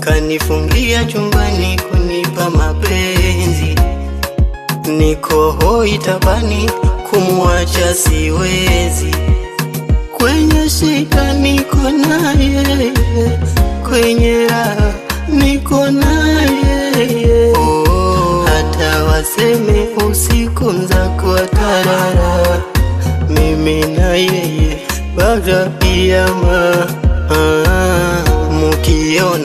Kanifungia chumbani kunipa mapenzi, niko hoi tabani, kumwacha siwezi. Kwenye shida niko naye, kwenye raha niko naye. Oh, hata waseme usiku mzako atarara, mimi na yeye mpaka kiyama. Ah, mukiona